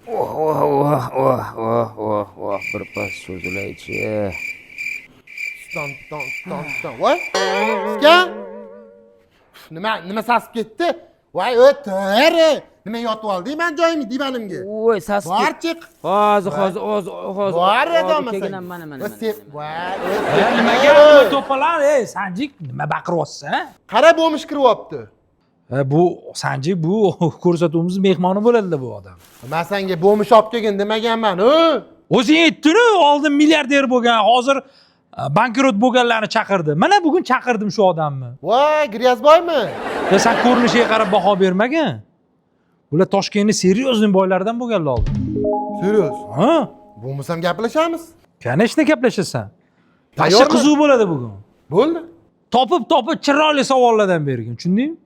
Oh oh oh oh oh oh oh, birpas cho'zilaychi. Ton ton ton ton. Voy, iskan, nima, nima sasib ketdi? Voy, o'tir, nima, yotib olding man joyimga, divanimga? Voy, sasib Bor, ketdi. chiq. Hozir, hozir, hozir, hozir. Bor. Hozir Edolmasang. kelginam, mana, mana, mana. Sep, mana. voy. E, nimaga, nima to'palar? Ey, Sanjik, nima baqiryapsan? Qara, bo'lmish kiryapti. E, bu Sanjik, bu ko'rsatuvimiz mehmoni bo'ladi bu odam. Man senga bo'lmish olib kelgin demaganman u. O'zing aytding, oldin milliarder bo'lgan, hozir bankrot bo'lganlarni chaqirdi. Mana bugun chaqirdim shu odamni. Voy, грязбой mi? Ya san ko'rinishiga qarab baho bermagin. Bular Toshkentni серьезный boylaridan bo'lganlar oldin. Серьёз? Ha. Bo'lmasam gaplashamiz. Конечно, gaplashasan. Tayyor, Tayyormi? qiziq bo'ladi bugun. Bo'ldi. Topib topib chiroyli savollardan bergin, tushundingmi?